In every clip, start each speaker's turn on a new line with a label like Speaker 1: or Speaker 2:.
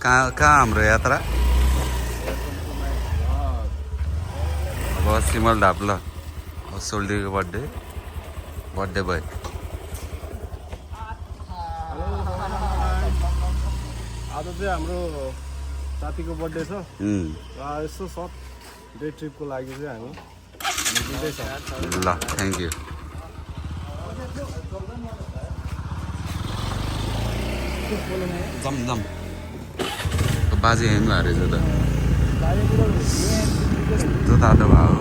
Speaker 1: कहाँ हाम्रो यात्रा अब सिमल ढाप ल सोल्डीको बर्थडे भयो
Speaker 2: आज चाहिँ हाम्रो साथीको बर्थडे छ यसो सर्ट डे ट्रिपको लागि चाहिँ हामी
Speaker 1: ल थ्याङ्क यू जम बाजे हेर्नु रहेछ त यस्तो तातो भयो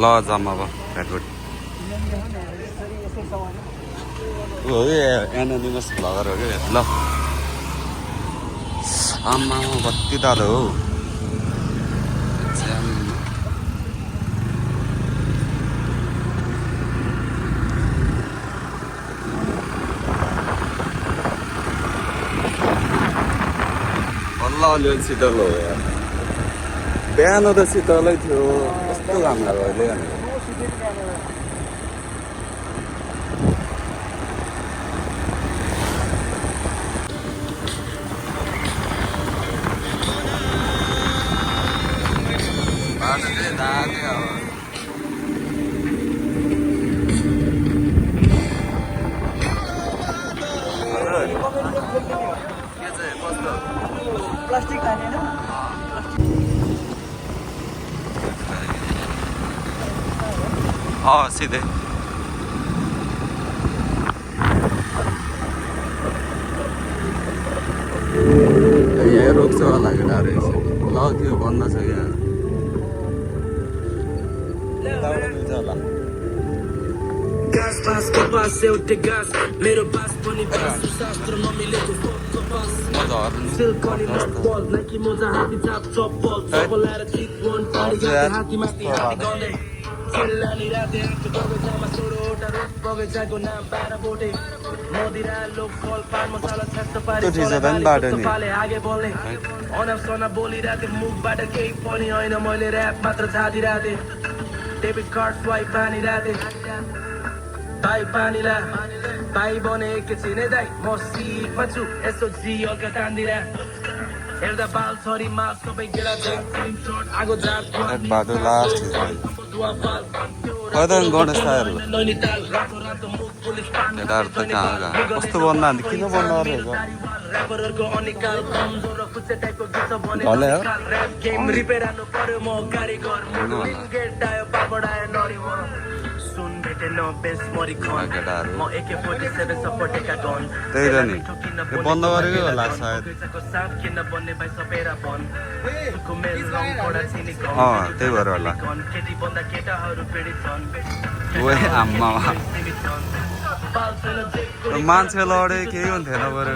Speaker 1: ल जाम अब भेटभेट हो कि एनोनिमस भ्लगर हो कि ल आमा कति तातो हो अलि शीतल हो यार बिहान त शीतलै थियो कस्तो घाम लाग्यो अहिले बाटो चाहिँ दामी अब के चाहिँ कस्तो
Speaker 3: प्लास्टिक हालेन
Speaker 1: सिधै यहाँ रोक्छ होला रहेछ ल त्यो बन्द छ यहाँ
Speaker 4: गास पासको पास एउटै गास मेरो पास पनि पास शास्त्र नमिलेको फोकको पास सिल्कनी बल नाकि मोजा हाती चाप चप्पल सबलाएर चित वन पारी हाती माथि हाती गले चिल्लानी राते आँखा बगैँचामा सोडोटा रोड बगैँचाको नाम 12 बोटे मदिरा लोक फल पान मसाला छ्याक्क पारी पाले आगे बोल्ने अनासना बोलिराथे मुखबाट केही पनि होइन मैले ऱ्याप मात्र झादिराथे डेबिट कार्ड स्वाइप पानिराथे भाइ पानीला भाइ बने एकैछिनै दाइ म सिटमा छु यसो जी हल्का तान्दिरा हेर्दा बाल छरी माल सबै गेडा आगो जात
Speaker 1: बाटो लास्ट गणेश थाहरू केटाहरू त कहाँ कस्तो बन्द किन बन्द रहेछ
Speaker 4: ऱ्यापरहरुको अनिकाल कमजोर र कुचे टाइपको गीत बने
Speaker 1: भले हो
Speaker 4: ऱ्याप गेम रिपेयर हाल्नु पर्यो म कारिगर गेट आयो बाबड आयो नरी सुन भेटे न बेस मरी खन म AK47 सपोर्टेका गन
Speaker 1: त्यही त नि यो बन्द गरेकै होला सायद
Speaker 4: साथ किन बन्ने भाइ सपेरा बन कुमेल रङ कोडा चिनी गन
Speaker 1: त्यही भएर होला
Speaker 4: केटी बन्दा केटाहरू पीडित छन्
Speaker 1: ओए आम्मा मान्छे लडे केही हुन्थेन बरु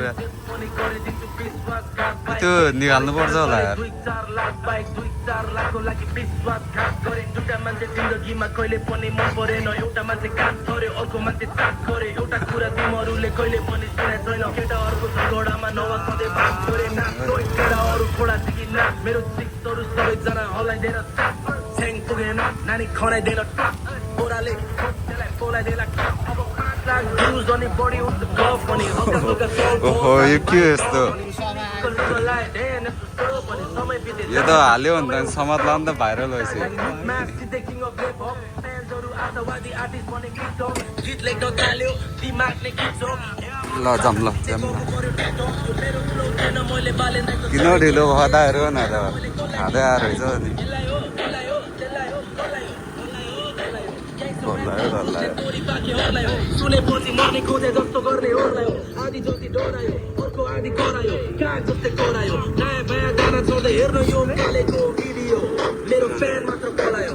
Speaker 1: त्यो निकाल्नु पर्छ होला यार
Speaker 4: 2-4 लाख बाइक 2-4 लाखको लागि विश्वासघात गरे दुईटा मान्छे जिन्दगीमा कहिले पनि मन परेन एउटा मान्छे काट थर्यो अर्को मान्छे चाट गरे एउटा कुरा तिमीहरूले कहिले पनि सुने छैन केटाहरूको झगडामा नवा सधैँ भाग गरे नाच गए केटाहरू खोडा सिकी नाच मेरो सिक्सहरू सबैजना हल्लाइदिएर छ्याङ पुगेन नानी खनाइदिएर बोराले बोलाइदिएर अब
Speaker 1: ओहो यो के यस्तो यो त हाल्यो भने त समाजलाई नि त भाइरल भइसक्यो ल जाम ल किन ढिलो भदाहरू न त खाँदै आएर रहेछ नि
Speaker 4: सुनेपछि मर्ने खोजे जस्तो गर्ने ओर्लायो आदि जति डरायो अर्को आदि करायो काग जस्तै करायो नयाँ नयाँ गाना चल्दै हेर्न यो कालेको भिडियो मेरो फ्यान मात्र बोलायो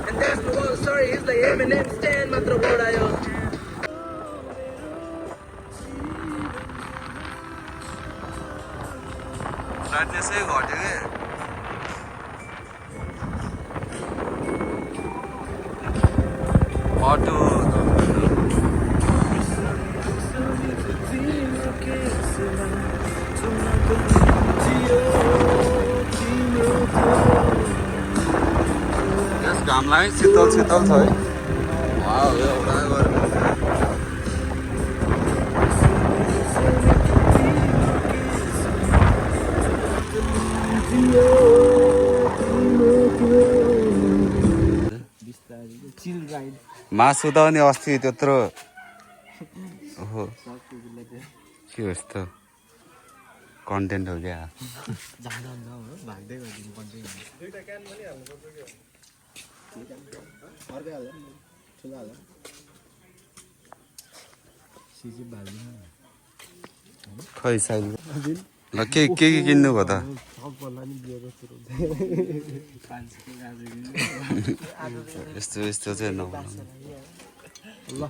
Speaker 4: and that's the one sorry is the Eminem stand मात्र बढायो
Speaker 1: त्यसै घट्यो के अटो घाम लाग्यो शीतल शीतल छ है मासु त अनि अस्ति त्यत्रो ओहो के हो यस्तो कन्टेन्ट हो क्या खै साइल ल के किन्नु भयो त यस्तो चाहिँ नबनाउनु
Speaker 2: ल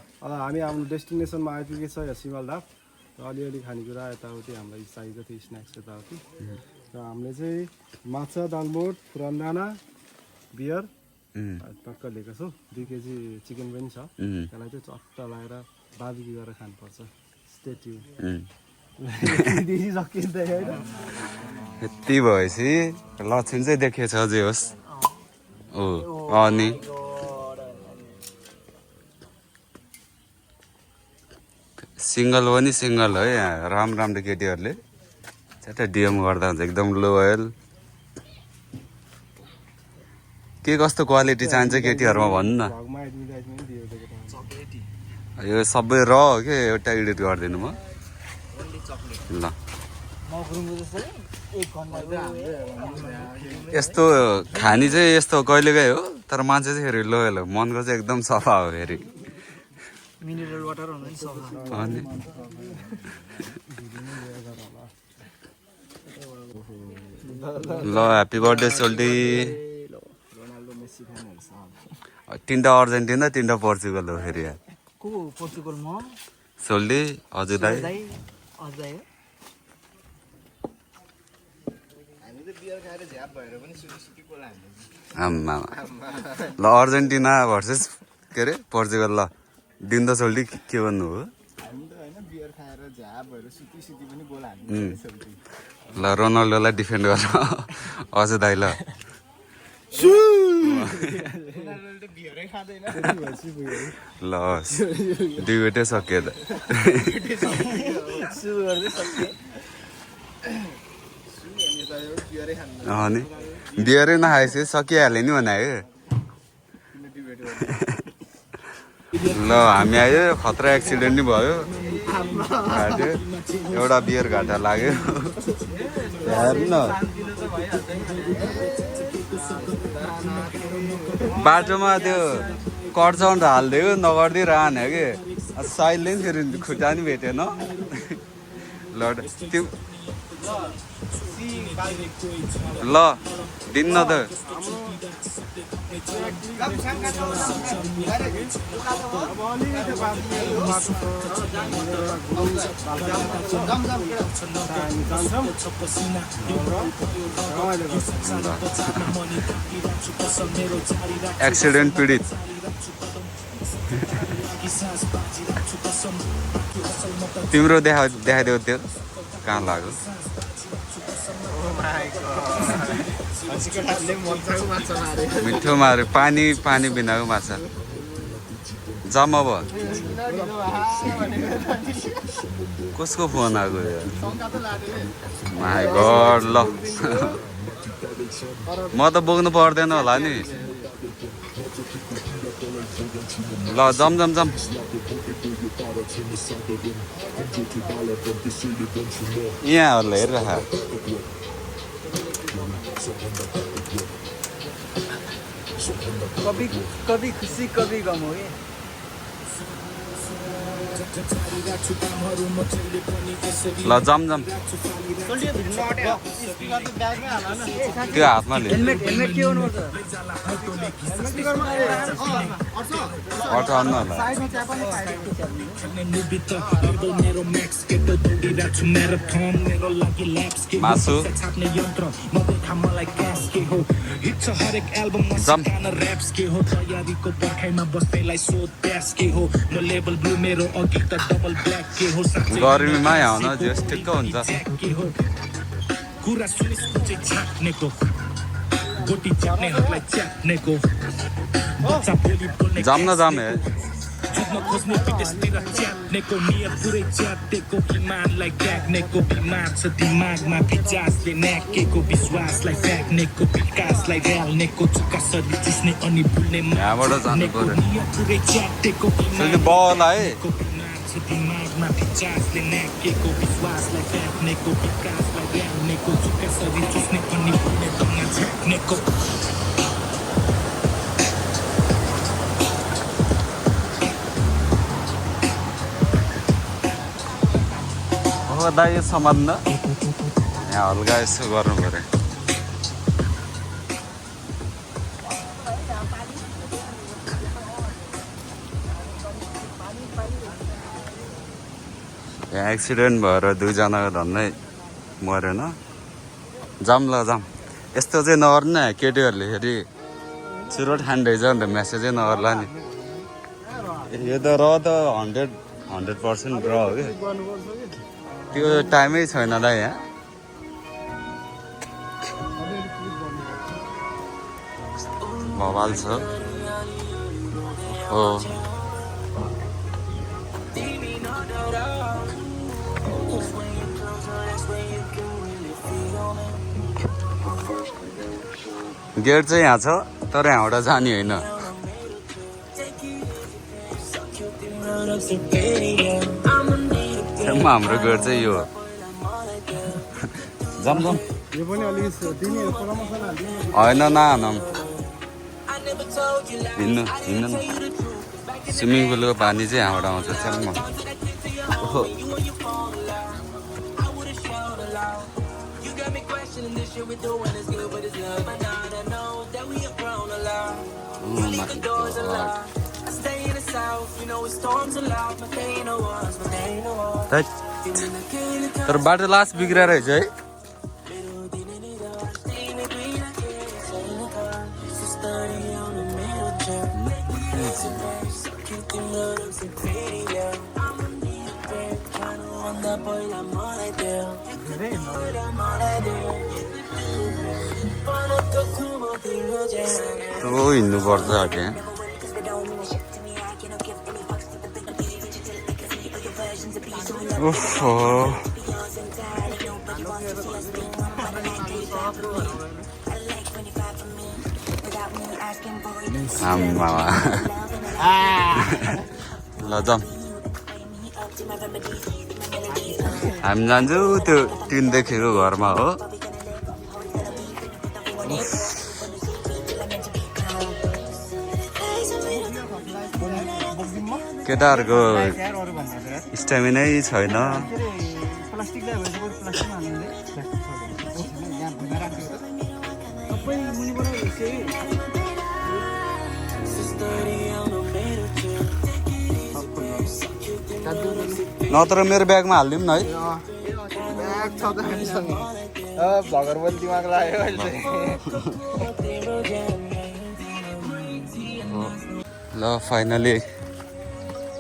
Speaker 2: हामी हाम्रो डेस्टिनेसनमा आइपुगेछ यहाँ सिमलढाप र अलिअलि खानेकुरा यताउति हामीलाई चाहिएको थियो स्न्याक्स यताउति र हामीले चाहिँ माछा दालमोट फुरान्डाना बियर टक्क लिएको छौँ 2 केजी चिकन पनि छ त्यसलाई चाहिँ चट्ट लगाएर बार्बिक्यु गरेर खानुपर्छ स्टेट्यु
Speaker 1: यति भएपछि लक्षण चाहिँ देखेछ जे होस् ओ अनि सिङ्गल पनि सिङ्गल है यहाँ राम्रो केटीहरूले चट्ट डिएम गर्दा हुन्छ एकदम लोयल के कस्तो क्वालिटी चाहिन्छ केटीहरूमा भन्नु न यो सबै र हो कि एउटा एडिट गरिदिनु म ल यस्तो खानी चाहिँ यस्तो कहिलेकै हो तर मान्छे चाहिँ फेरि लोयल हो मनको चाहिँ एकदम सफा हो फेरि
Speaker 3: मिनरल वाटर हुन्छ नि सफा
Speaker 1: अनि ल ह्याप्पी बर्थडे सोल्टी तिनवटा अर्जेन्टिना 3टा पोर्चुगल हो फेरि
Speaker 3: को पोर्चुगल म
Speaker 1: सोल्टी हजुर दाइ
Speaker 3: अझै
Speaker 1: आम्मा ल अर्जेन्टिना भर्सेस के अरे पोर्चुगल ल दिन त सोल्टी के भन्नु हो ल रोनाल्डोलाई डिफेन्ड गर हजुर दाइ ल ल दुईवटै सक्यो त अनि बियरै नखाएपछि सकिहाल्यो नि बनायो ल हामी आयो खतरा एक्सिडेन्ट नि भयो घाट्यो एउटा बियर घाटा लाग्यो हेर्नु न बाटोमा त्यो कर्चाउन हालिदियो नगर्दै रहने कि साइडले नि फेरि खुट्टा नि भेटेन ल त्यो ल दिन्न त एक्सिडेन्ट पीडित तिम्रो देखाइदेऊ त्यो कहाँ लाग्यो मिठो माऱ्यो पानी बिनाको माछा जम्मा भयो कसको फोन आएको माई गड ल म त बोक्नु पर्दैन होला नि ल जम यहाँहरूलाई हेरिरह
Speaker 3: कभी खुसी कभी गम हो
Speaker 1: ल जम त्यो हातमा ले
Speaker 3: हेलमेट के गर्नुपर्छ
Speaker 1: अठाउन्न होला मासु जम गर्मीमा आउन जस ठिक्क हुन्छ जाम न जाम है
Speaker 4: म खोज्ने विदेशतिर च्याप्नेको नियत पुरै च्यातेको इमानलाई त्याग्नेको बिमार छ दिमागमा पिचासले न्याकेको विश्वासलाई फ्याँक्नेको विकासलाई ढाल्नेको चुक्का सरी चुस्ने अनि भुल्ने
Speaker 1: यहाँबाट जानु पर्यो
Speaker 4: नियत पुरै च्यातेको
Speaker 1: बल है
Speaker 4: दिमागमा पिचासले न्याकेको विश्वासलाई फ्याँक्नेको विकासलाई ढाल्नेको चुक्का सरी चुस्ने अनि भुल्ने ढङ्गा झ्याक्नेको
Speaker 1: हो दाइ यो सम्बन्ध यहाँ हल्का यसो गर्नु पऱ्यो यहाँ एक्सिडेन्ट भएर दुईजनाको धन्दै मरेन जाम ल जाम यस्तो चाहिँ नगर्नु केटीहरूले फेरि चुरोट खाँदैछ नि त मेसेजै नगर्ला नि यो त र त 100% र हो कि त्यो टाइमै छैन त यहाँ बवाल छ हो गेट चाहिँ यहाँ छ तर यहाँबाट जाने होइन हाम्रो गेट चाहिँ यो जाम जाम
Speaker 2: यो पनि अलिक दिने प्रमोसन हाल्दिनु
Speaker 1: होइन नहानौँ हिँड्नु हिँड्नु न स्विमिङ पुलको पानी चाहिँ यहाँबाट आउँछ च्याम्म ओहो तर बाटो लास्ट बिग्रेर रहेछ है हिँड्नु पर्छ त्यहाँ ओहो आम्मा ल जाउँ हामी जान्छौँ त्यो टिन देखेको घरमा हो केटाहरूको स्ट्यामिनै छैन नत्र मेरो ब्यागमा हालिदिउँ न है
Speaker 2: भगरबल दिमाग लाग्यो अहिले
Speaker 1: ल फाइनली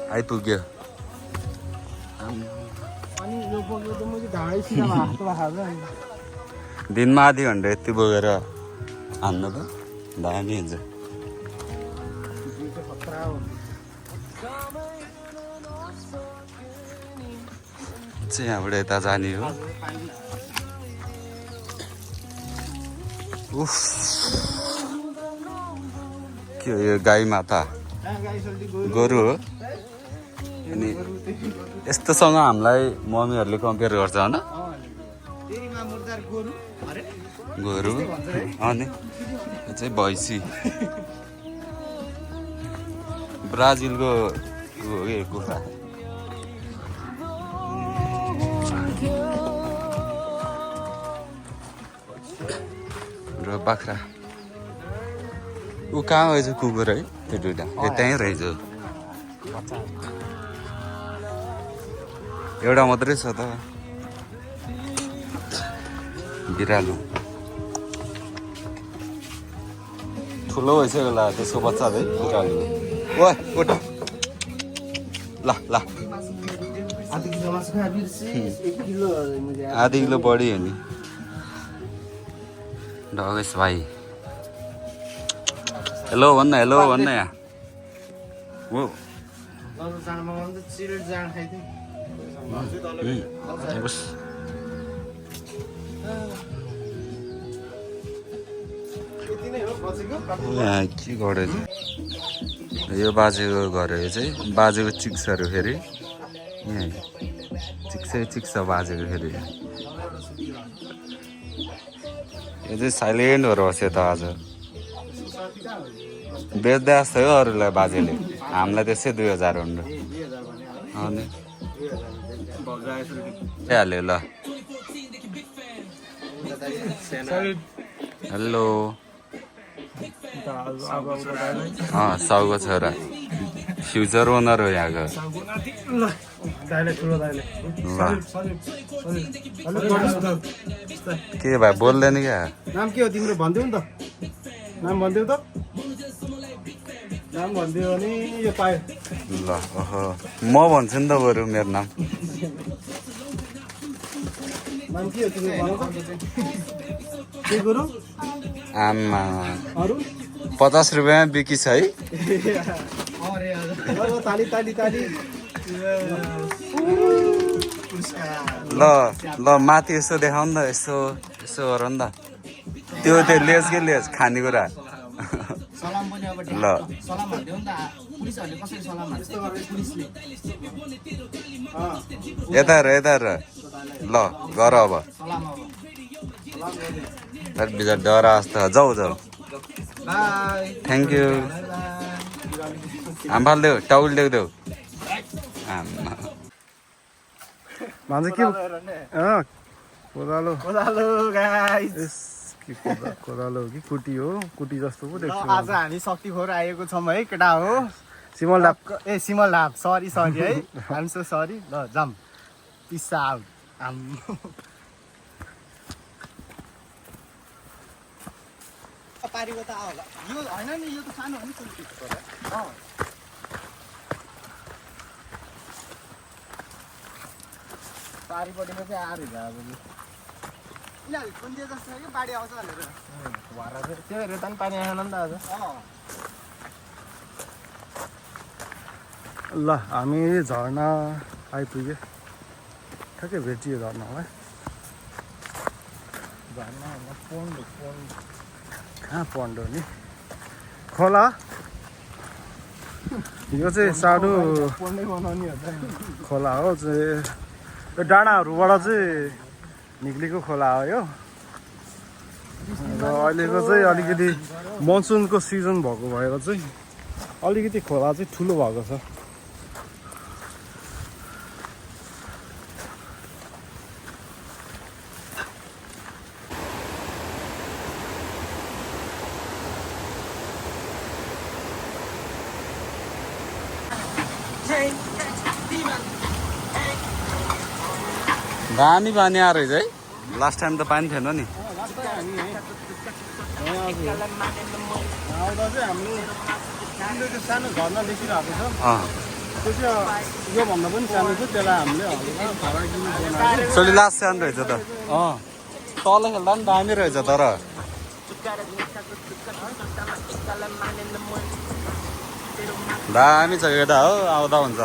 Speaker 1: आइपुग्यो
Speaker 2: अनि यो बोक्यो त मैले ढाडै सिधा हातमा हाल्नु
Speaker 1: दिनमा आधी घन्टा यति बोकेर हान्नु त दामी हुन्छ चाहिँ यहाँबाट यता जाने हो उफ के हो यो गाई माता गोरु हो अनि यस्तोसँग हामीलाई मम्मीहरूले कम्पेयर गर्छ होइन गोरु अनि यो चाहिँ भैँसी ब्राजिलको कुखुरा र बाख्रा ऊ कहाँ रहेछ कुकुर है त्यो दुइटा त्यो त्यहीँ रहेछ एउटा मात्रै छ त बिरालो ठुलो भइसक्यो होला त्यसको बच्चा है बिरालो ओ उठ ल ल आधी किलो बढी हो नि डगेश भाइ हेलो भन्न यहाँ हो बस
Speaker 2: यति नै हो बसेको
Speaker 1: यहाँ के गरेछ यो बाजेको घर हो यो चाहिँ बाजेको चिक्सहरू फेरि यहाँ चिक्सै चिक्स बाजेको फेरि यो चाहिँ साइलेन्टहरू होस् त आज बेच्दै जस्तो हो अरूलाई बाजेले हामीलाई त्यसै 2000 हुनु अनि हाल्यो ल हेलो साउको छोरा फ्युचर ओनर हो यहाँको
Speaker 2: ल दाइले ठुलो दाइले
Speaker 1: के भाइ बोल्दैन क्या
Speaker 2: नाम के हो तिम्रो भनिदेऊ नि त नाम भनिदेऊ त नाम भनिदियो भने यो पायो
Speaker 1: ल ओहो म भन्छु नि त बरु मेरो नाम
Speaker 2: नाम के हो तिम्रो भन त के गुरु
Speaker 1: आमा
Speaker 2: अरू
Speaker 1: 50 रुपियाँमा बिकी छ है
Speaker 2: ताली ताली ताली
Speaker 1: ल ल माथि यसो देखाउ नि त यसो यसो गर नि त त्यो लेज के लेज खानेकुरा
Speaker 3: सलाम पनि अब
Speaker 1: ल
Speaker 3: सलाम हाल्दियो नि त पुलिसहरूले कसरी सलाम हाल्छ यस्तो गरेर पुलिसले
Speaker 1: यता हेर ल गर अब
Speaker 3: सलाम अब
Speaker 1: बिचार डरा जस्तो जाऊ जाऊ
Speaker 3: बाई
Speaker 1: थ्याङ्क यू हामफाल देऊ टाउल देऊ आमा
Speaker 2: भन्छ के कोदालो
Speaker 3: कोदालो गाइस
Speaker 2: के कोदालो हो कि कुटी हो कुटी जस्तो पो देख्छु
Speaker 3: आज हामी शक्तिखोर आएको छौँ है केटा हो
Speaker 2: सिमल ढाप
Speaker 3: ए सिमल ढाप सरी है आइम सो सरी ल जाम पिस आउट पारीको त होला यो होइन नि यो त सानो हो नि पारीपट्टिको चाहिँ आएर अब यिनीहरू कुन्दिए जस्तो छ कि बाढी आउँछ भनेर त्यो हेरेर त पनि पानी आएन नि त आज
Speaker 2: ल हामी झर्ना आइपुग्यो ठ्याक्कै भेटियो झर्नालाई
Speaker 3: झर्ना पोन्ड
Speaker 2: कहाँ पन्ड हो नि खोला यो चाहिँ सानो
Speaker 3: पोन्डै बनाउने हो त
Speaker 2: खोला हो चाहिँ यो डाँडाहरूबाट चाहिँ निक्लेको खोला हो यो र अहिलेको चाहिँ अलिकति मनसुनको सिजन भएको भएर चाहिँ अलिकति खोला चाहिँ ठुलो भएको छ
Speaker 1: दामी पानी आएर है लास्ट टाइम त पानी थिएन नि
Speaker 2: आउँदा चाहिँ हामीले त्यो सानो झर्ना देखिरहेको छ त्यो चाहिँ योभन्दा पनि सानो छ त्यसलाई हामीले बनाएको
Speaker 1: सोली लास्ट सानो रहेछ त तल खेल्दा पनि दामी रहेछ तर दामी छ केटा हो आउँदा हुन्छ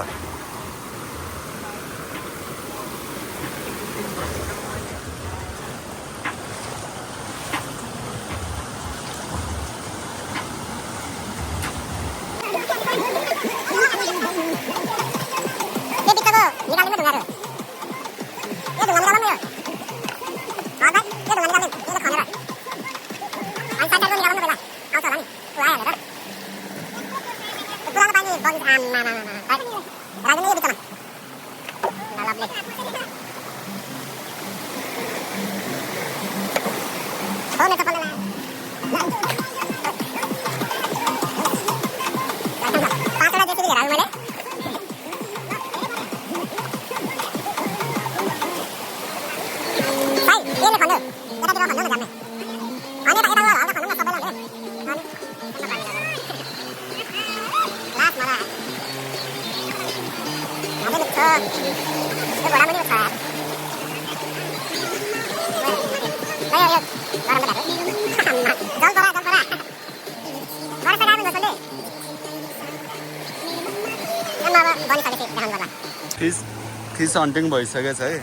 Speaker 1: फिस हन्टिङ भइसकेछ है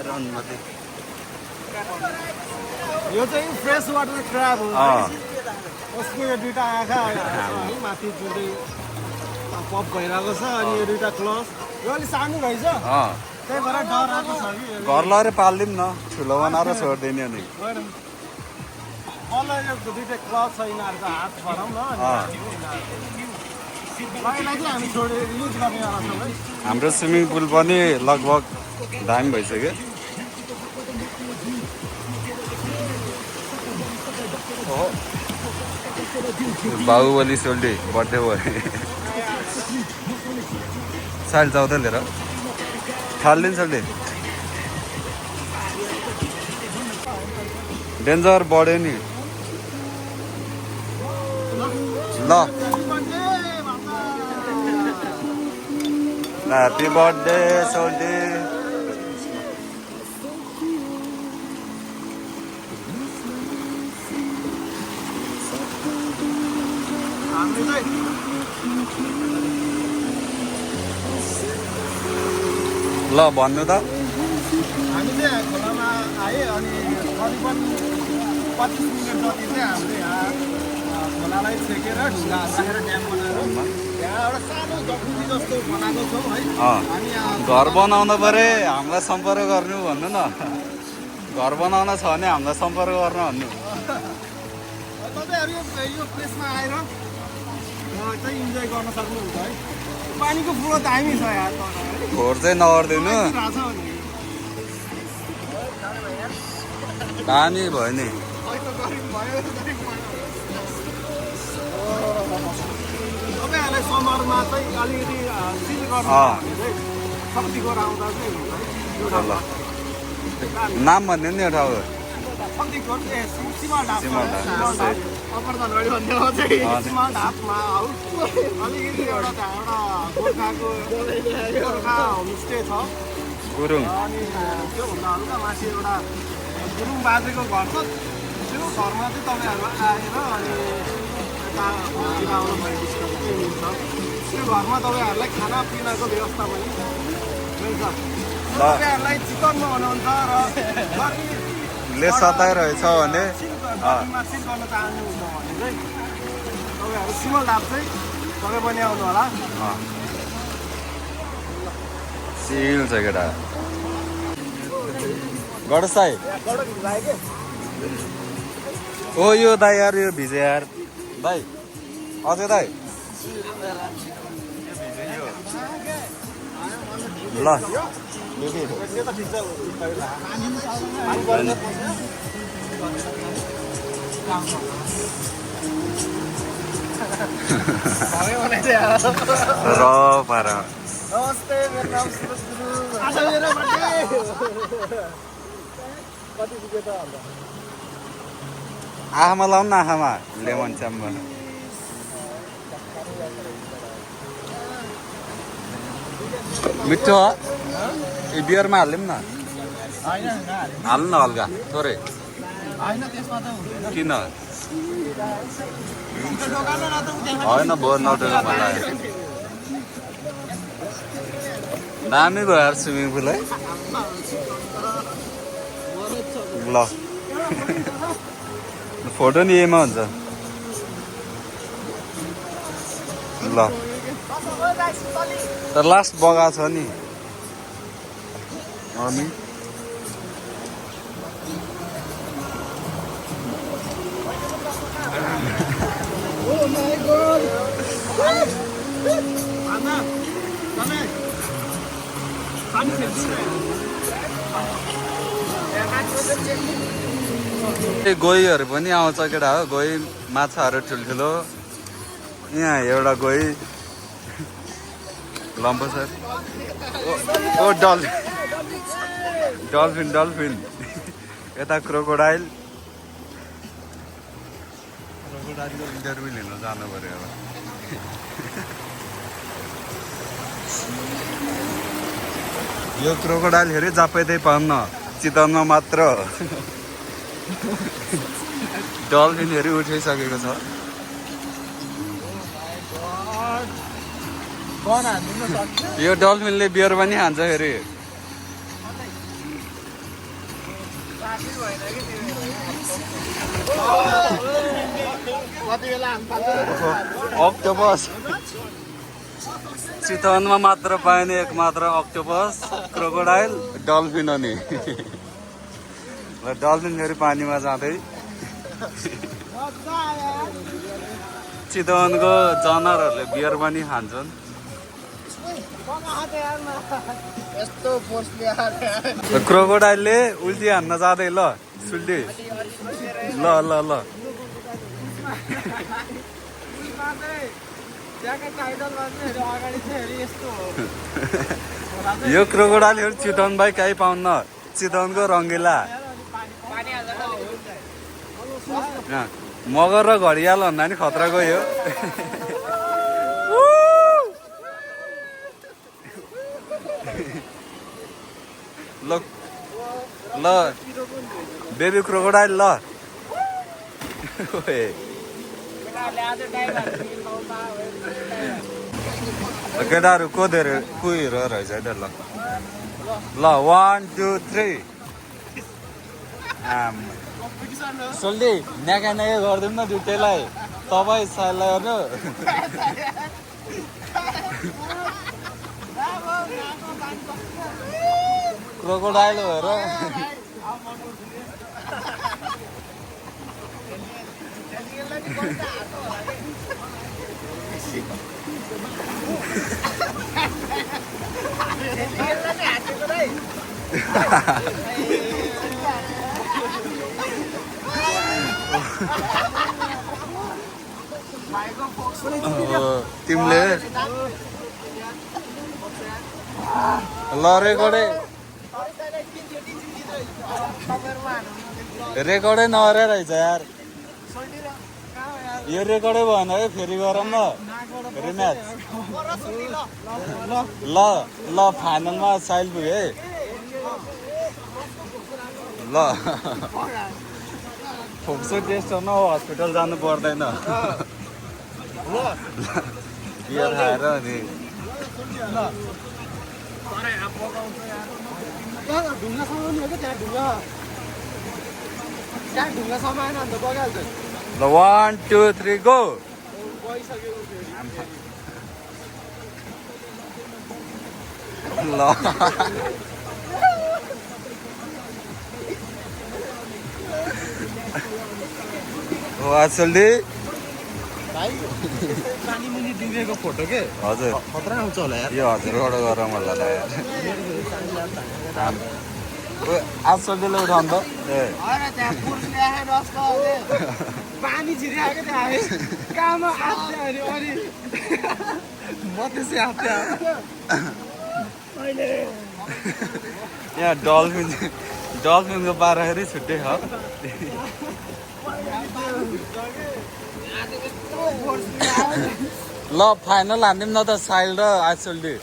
Speaker 1: रनमध्ये
Speaker 2: यो चाहिँ फ्रेस वाटर क्राब हो उसको यो दुईटा आँखा है माथि जुन पप भइरहेको छ अनि यो दुईटा क्लस यो अलिक सानो रहेछ त्यही भएर डर आएको छ कि
Speaker 1: घर लगेर पालिदिउँ न ठुलो बनाएर छोडिदिने अनि
Speaker 2: मलाई यो दुईटा क्लस छ यिनीहरूको हात छराउँ न यसलाई चाहिँ हामी छोडेर युज गर्नेवाला छौँ है
Speaker 1: हाम्रो स्विमिङ पुल पनि लगभग दामी भइसक्यो बाहुबली सोल्टी बर्थडे भयो साइड जाउँदै लिएर थालिदिन्छ सोल्टी डेन्जर बढ्यो नि ल ह्याप्पी बर्थडे सोल्टी ल भन्नु त
Speaker 2: हामी चाहिँ खोलामा आयो अनि करिबन 25 मिनट जति चाहिँ हामीले यहाँ खोलालाई छेकेर ढुङ्गा राखेर ड्याम बनाएर यहाँ एउटा सानो जकुजी जस्तो बनाएको छौँ है हामी
Speaker 1: घर बनाउन परे हामीलाई सम्पर्क गर्नु भन्नु न घर बनाउन छ भने हामीलाई सम्पर्क गर्न भन्नु
Speaker 2: तपाईँहरू यो प्लेसमा आएर चाहिँ इन्जोय गर्न सक्नुहुन्छ है पानीको फ्लो दामी छ यहाँ
Speaker 1: खोर चाहिँ नगरिदिनु दामी भयो नि
Speaker 2: तपाईँहरूलाई समरमा चाहिँ अलिकति सिल गर्नु शक्तिगढ आउँदा चाहिँ हुन्छ
Speaker 1: ल नाम भन्नु नि यो ठाउँ
Speaker 2: शक्तिगढ सिमल ढाप अप्पर धनगढी भन्ने हो चाहिँ सिमल ढापमा हौ अलिकति एउटा गोर्खा होमस्टे छ
Speaker 1: गुरुङ
Speaker 2: अनि त्योभन्दा हल्का माथि एउटा गुरुङ बाजेको घर छ त्यो घरमा चाहिँ तपाईँहरू आएर अनि यता आउनु हुन्छ त्यो घरमा तपाईँहरूलाई खानापिनाको व्यवस्था पनि मिल्छ तपाईँहरूलाई चिकनमा हुनुहुन्छ र
Speaker 1: ले सताइरहेछ भने
Speaker 2: सिल गर्न चाहनुहुन्छ भने चाहिँ तपाईँहरू सिमल ढाप चाहिँ तपाईँ पनि आउनु होला
Speaker 1: सिल छ केटा गडसाई ओ यो दाई यार यो भिजे यार दाई अझै दाई ल र पारा
Speaker 2: नमस्ते मेरो नाम सुरज गुरु आज मेरो बर्थडे कति पुग्यो त अन्त
Speaker 1: आँखामा लाउनु न आँखामा लेमन च्याम्बर मिठो यो बियरमा हालिदिउँ न हाल्नु न हल्का थोरै
Speaker 2: होइन त्यसमा त हुँदैन
Speaker 1: किन
Speaker 2: दोकानमा न त
Speaker 1: होइन भयो नउठेको मलाई दामी भयो यार स्विमिङ पुल है ल फोटो नि यहीमा हुन्छ ल तर लास्ट बगा छ नि अनि
Speaker 2: Oh my god! Anna, come here. पानी
Speaker 1: गोहीहरू पनि आउँछ केटा हो गोही माछाहरू ठुल्ठुलो यहाँ एउटा गोही लम्बो छ ओ डल्फिन डल्फिन यता क्रोकोडाइल क्रोकोडाइलको इन्टरभ्यू लिन जानु पर्यो अब यो क्रोकोडाइल हेरे जापाइदै पाउन्न चितवनमा मात्र डल्फिनहरू उठाइसकेको छ
Speaker 3: गन हान्नु सक्छ
Speaker 1: यो डल्फिनले बियर पनि खान्छ फेरि
Speaker 3: साथै भएन कि कति बेला हान्छ
Speaker 1: अक्टोपस चितवनमा मात्र पाइने एकमात्र अक्टोपस क्रोकोडाइल डल्फिन हो नि डल्फिन फेरि पानीमा जाँदै चितवनको जनावरहरूले बियर पनि खान्छन्
Speaker 3: यस्तो पोस्टले
Speaker 1: क्रोकोडाइलले उल्टी हान्न जाँदै ल सुल्टी ल ल ल यो क्रोकोडाइलहरू चितवन बाई कहीँ पाउन्न चितवनको रङ्गिला मगर र घडियाल भन्दा नि खतरा गयो ल ल बेबी क्रोकोडाइल ल केटाहरू कोदेर कुहिरो रहेछ है ल ल 1 2 3 सोल्टी न्याका न्याका गरिदिउँ न दुइटैलाई तपाईँ साइडलाई हेर्नु क्रोकोडाइल भएर तिमीले ल रेकर्डै नगरे रहेछ यार यो रेकर्डै भएन है फेरि गरौँ न रिम्याच ल ल फाइनलमा साइल पुग्यो है ल फोक्सो टेस्ट हो न हस्पिटल जानु पर्दैन बियर खाएर अनि
Speaker 3: ढुङ्गा समाउनु हो कि त्यहाँ ढुङ्गा समाएन अन्त बगाल्छ
Speaker 1: ल 1 2 3 गो ल वासल्दी
Speaker 3: पानी मुनि डुबेको फोटो के
Speaker 1: हजुर
Speaker 3: खतरा आउँछ होला यार
Speaker 1: यो हजुरबाट गरौँ होला यार आजसल्लीले उठाउनु त ए
Speaker 3: त्यहाँ पुरुषले आएर पानी छिरिआएको त्यहाँ कहाँमा आत्यो अरे अनि म त्यसै आत्यो
Speaker 1: यहाँ डल्फिनको पाराखेरि छुट्टै छ ल फाइनल हान्दिउँ न त साइल र आजसल्ली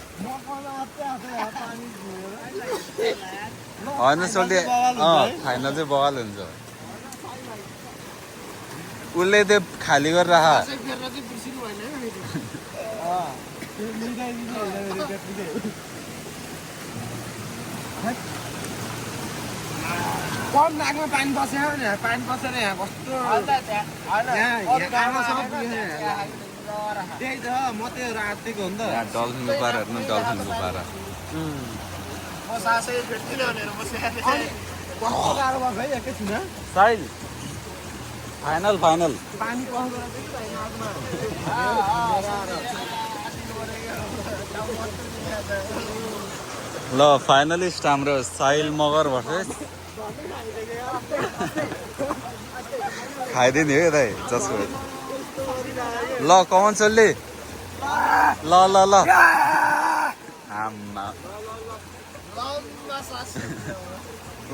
Speaker 1: होइन सोल्टी फाइनल चाहिँ बवाल हुन्छ उसले त्यो खाली गरेर राख
Speaker 3: कम नाकमा पानी बस्यो भने पानी बसेर यहाँ कस्तो त्यही त म त्यो रातेको हो नि त
Speaker 1: डल्फिनको पारा हेर्नु डल्फिनको पारा
Speaker 3: म सासै भेट्दिनँ भनेर बसिरहेको थिएँ कस्तो गाह्रो भएको है एकैछिन
Speaker 1: साइल फाइनल फाइनल
Speaker 3: पानी
Speaker 1: ल फाइनलिस्ट हाम्रो साइल मगर भर्सेस खाइदिने हो दाइ जसको ल कमन चल्ली ल ल ल आम्मा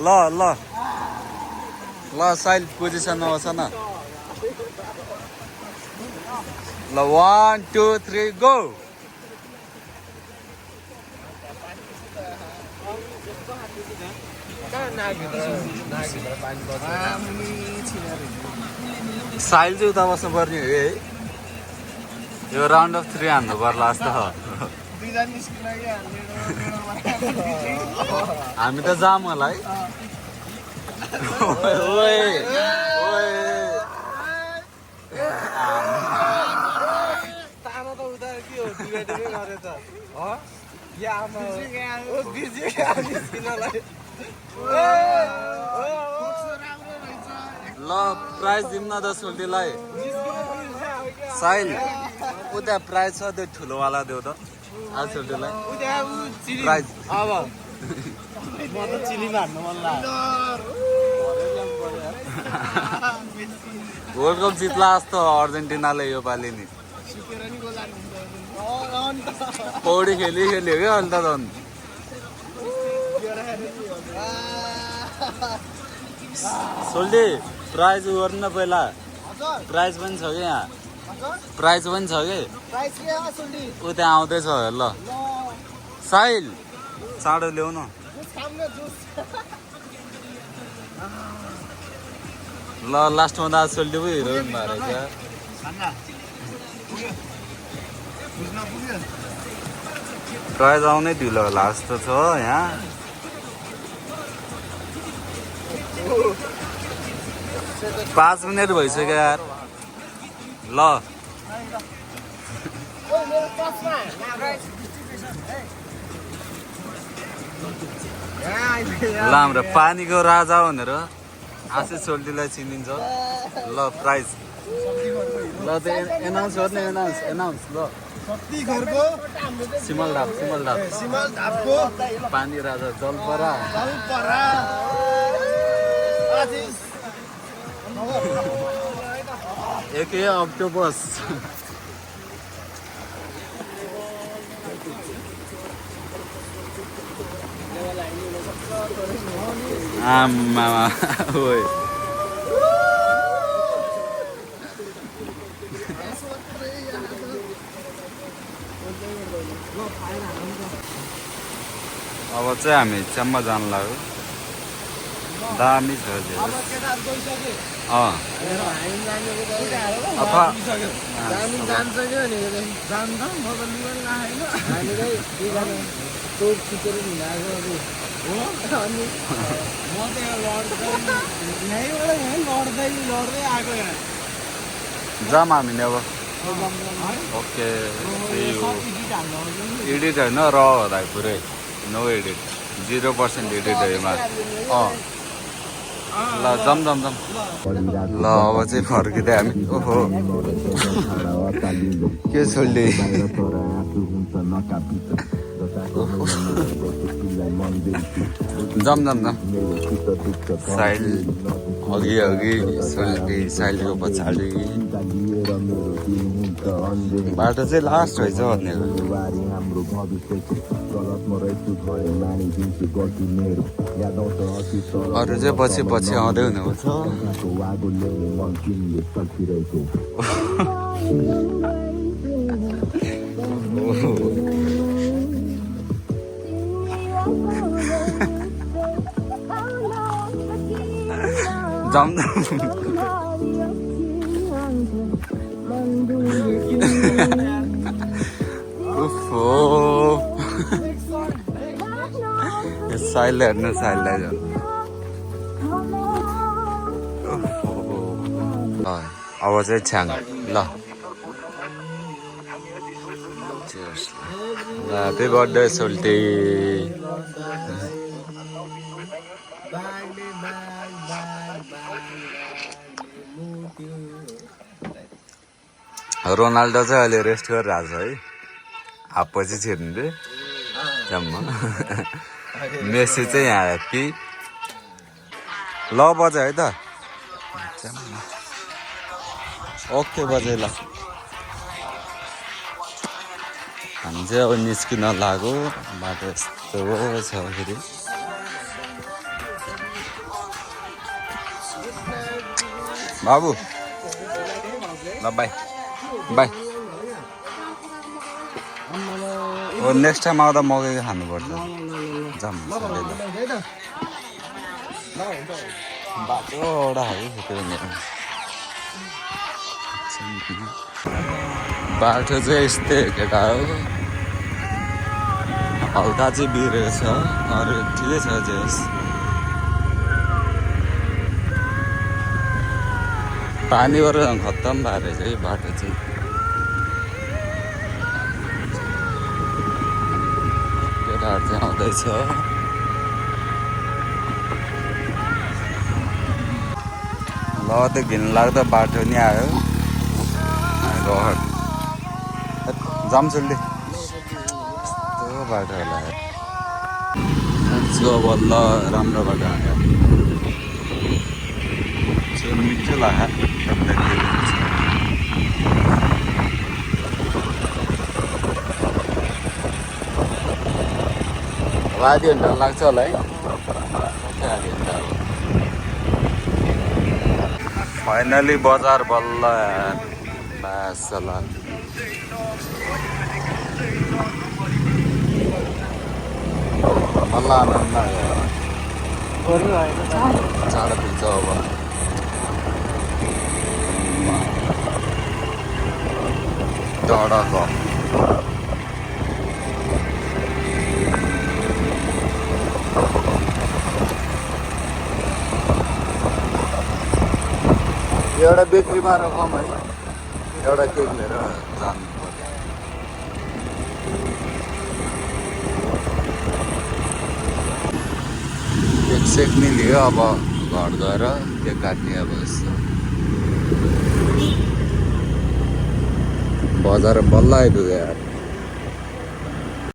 Speaker 1: ल ल ल साइल पोजिसनमा बस न ल 1 2 3 गो साइल चाहिँ उता बस्नु पर्ने हो है यो राउन्ड अफ 3 हान्नु पर्ला जस्तो
Speaker 3: बिदा निस्किन कि
Speaker 1: हामी त जाम होला है ओए ओए
Speaker 3: तामा त उता के हो डिबेटै गरे त हो या आमा ओ बिजी निस्किनलाई
Speaker 1: ल प्राइज दिउँ न त सोल्टीलाई साइल उता प्राइज छ त्यो ठुलोवाला देऊ त आज सोल्टीलाई प्राइज
Speaker 3: अब म त चिलीमा हान्नु मन लाग्यो
Speaker 1: वर्ल्ड कप जित्ला जस्तो अर्जेन्टिनाले योपालि नि पौडी खेल्यो क्या अन्त झन् सोल्टी प्राइज गर्नु न पहिला प्राइज पनि छ कि यहाँ प्राइज पनि छ कि ऊ त्यहाँ आउँदैछ ल साहिल चाँडो ल्याउ न ल लास्टमा त आज सोल्टी पो हिरोइन भएर क्या प्राइज आउनै ढिलो होला जस्तो छ यहाँ 5 मिनट भइसक्यो यार ल ल हाम्रो पानीको राजा भनेर आशिष सोल्टीलाई चिनिन्छ ल प्राइज ल त एनाउन्स गर्ने एनाउन्स ल सिमल ढापको पानी राजा जलपरा एकै अक्टोपस आमा ओए अब चाहिँ हामी च्याम्मा जानु लाग्यो दामी छ अथवा जाम हामी नि अब ओके एडिट होइन र होला पुरै नो एडिट 0% एडिट हो यसमा ल जम ल अब चाहिँ फर्किँदै हामी ओहो के छोड्ने जम साइल अघि साइलको पछाडि बाटो चाहिँ लास्ट रहेछ भनेको अरू चाहिँ पछि आउँदै हुनुपर्छ जम साइल हेर्नु साइललाई झन् अब चाहिँ छ्याङ ल ह्याप्पी बर्थडे सोल्टी रोनाल्डो चाहिँ अहिले रेस्ट गरिरहेको छ है हापपछि छिर्नु रे जम्मा मेसी चाहिँ यहाँ ह्याप्पी ल बजायो है त ओके बजाइ ल हामी चाहिँ अब निस्किन लाग्यो बाटो यस्तो छ फेरि बाबु ल बाई हो नेक्स्ट टाइम आउँदा मकै खानुपर्छ जाम बाटो एउटा बाटो चाहिँ यस्तै केटा हो हल्का चाहिँ बिग्रेको छ अरू ठिकै छ जे होस् पानीबाट खत्तम भएर चाहिँ बाटो चाहिँ केटाहरू चाहिँ आउँदैछ ल त्यो घिनलाग्दो बाटो नि आयो रहर जामसुल्ली यस्तो बाटो होला बल्ल राम्रो बाटो आयो मिठो लाग्यो आधी घन्टा लाग्छ होला है आधी घन्टा फाइनली बजार बल्ल बल्ल आनन्द चाँडो पुग्छ अब टाढाको एउटा बेकरीमा रकम है एउटा केक लिएर जानु केक सेक नि लियो अब घर गएर केक काट्ने अब यस्तो बजार बल्ल आइपुग्यो यार